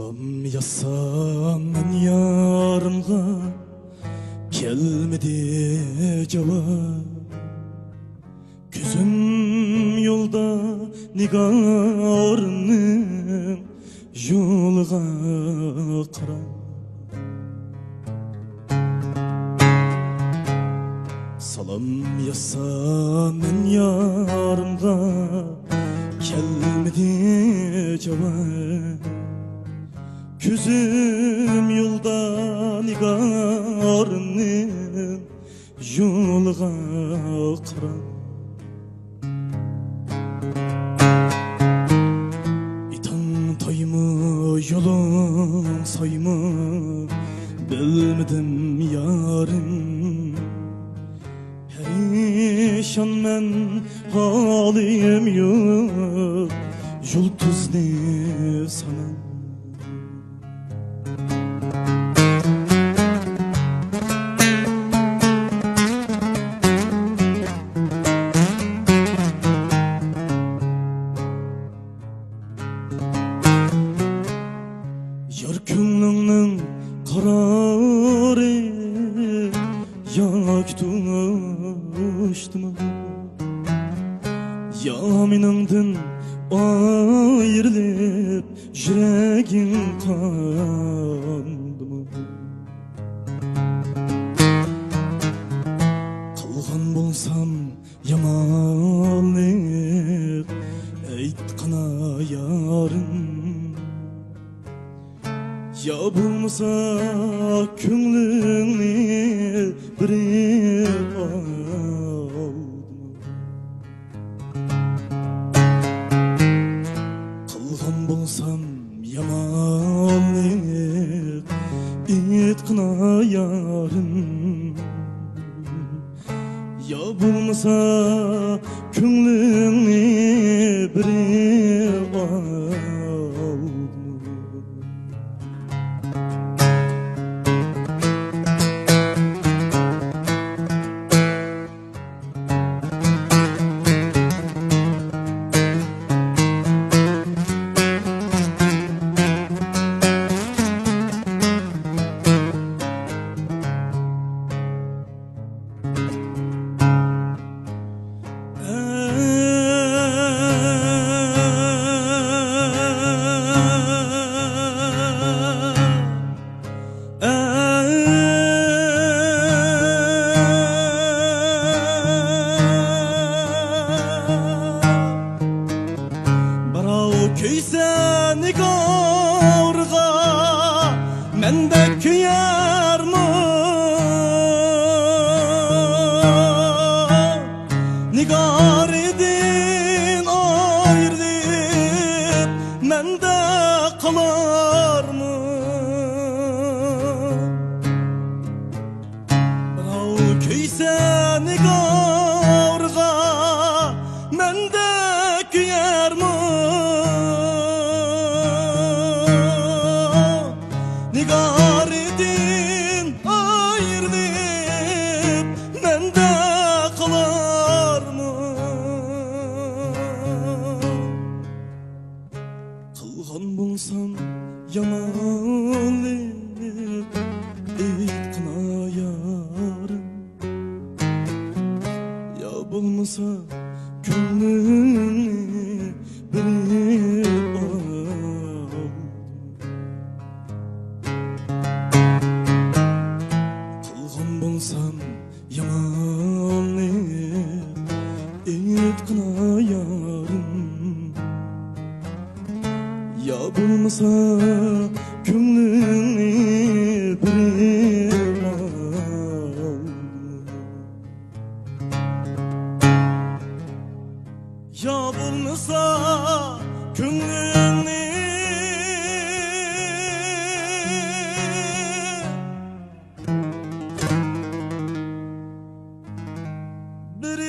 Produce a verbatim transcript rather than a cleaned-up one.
سالام يازسام مەن يارىمغا، كەلمىدى جاۋاب. كۆزۈم يولدا نىگارنىڭ يولىغا قاراپ. سالام يازسام مەن يارىمغا، كەلمىدى جاۋاب. كۆزۈم يولدا نىگارنىڭ يولىغا قاراپ. ئېتىڭ تايمۇ، يولۇڭ سايمۇ، بىلمىدىم يارىم. پەرىشانمەن، ھالىم يوق، يۇلتۇزنى ساناپ. يار كۆڭلۈڭنىڭ قارارى ياكى توشتىمۇ؟ يا مېنىڭدىن ئايرىلىپ يۈرەكىڭ قاندىمۇ؟ قىلغان بولسام يامانلىق، ئېيتقىنا يارىم. يا بولمىسا كۆڭلۈڭنى بىرى ئالدىمۇ؟ قىلغان بولسام يامانلىق، ئېيتقىنا يارىم. يا بولمىسا كۆڭلۈڭنى بىرى ئالدىمۇ؟ بىراۋ كۆيسە نىگارغا، مەندەك كۆيەرمۇ؟ نىگارىدىن ئايرىلىپ مەندەك قالارمۇ؟ بىراۋ كۆيسە نىگارغا، مەندەك كۆيەرمۇ؟ نىگارىدىن ئايرىلىپ مەندەك قالارمۇ؟ قىلغان بولسام يامانلىق، ئېيتقىنا يارىم. يا بولمىسا كۆڭلۈڭنى بىر ئال. قىلغان بولسام ياماننى، ئېيتقىنا يارىم. يا بولمىسا كۆڭلۈڭنى بىر ئال. يا بولمىسا كۆڭلۈڭنى بىر